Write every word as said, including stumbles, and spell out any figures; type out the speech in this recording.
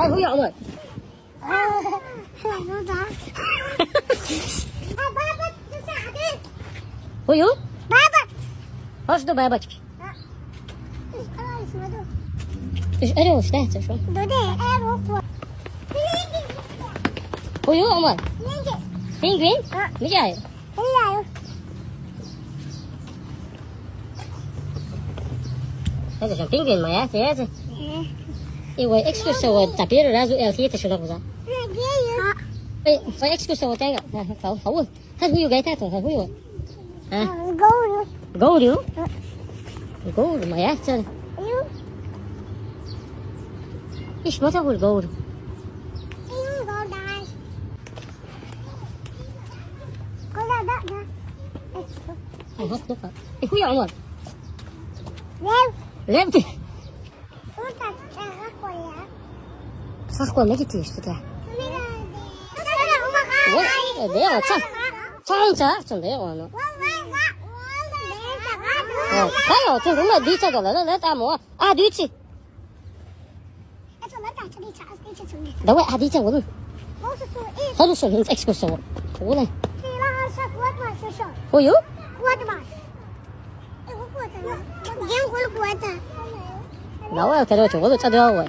Who you, عمر؟ Who you? بابا. Hoş da بابا. ايش انا وش تحت شو؟ Who you, عمر? Penguin? مجاي. هذا شو penguin ما ياتي هذا. ايوه، excursion هو تعبير رازو الكيت شو نقصا. اي، excursion هو تاني. هو هو. هل هو جاي تاتو، هل هو؟ ها؟ Gold. Gold. Gold ما ياتي. ايش ما تقول gold؟ Who you, عمر؟ Left. Left. صح، كون ما جيتيش تطلع. وي، ديرو، صح. صح، انت، صح، ديرو، انا. اه، هاي، انت، ما ديتا، لا، لا، لا، تعموا. اه، ديتي. دواء، هذه تا، والله. حلو شو، انت اكسكو سوا. والله. Who you? لا، ولا كذا، والله، تدعوا.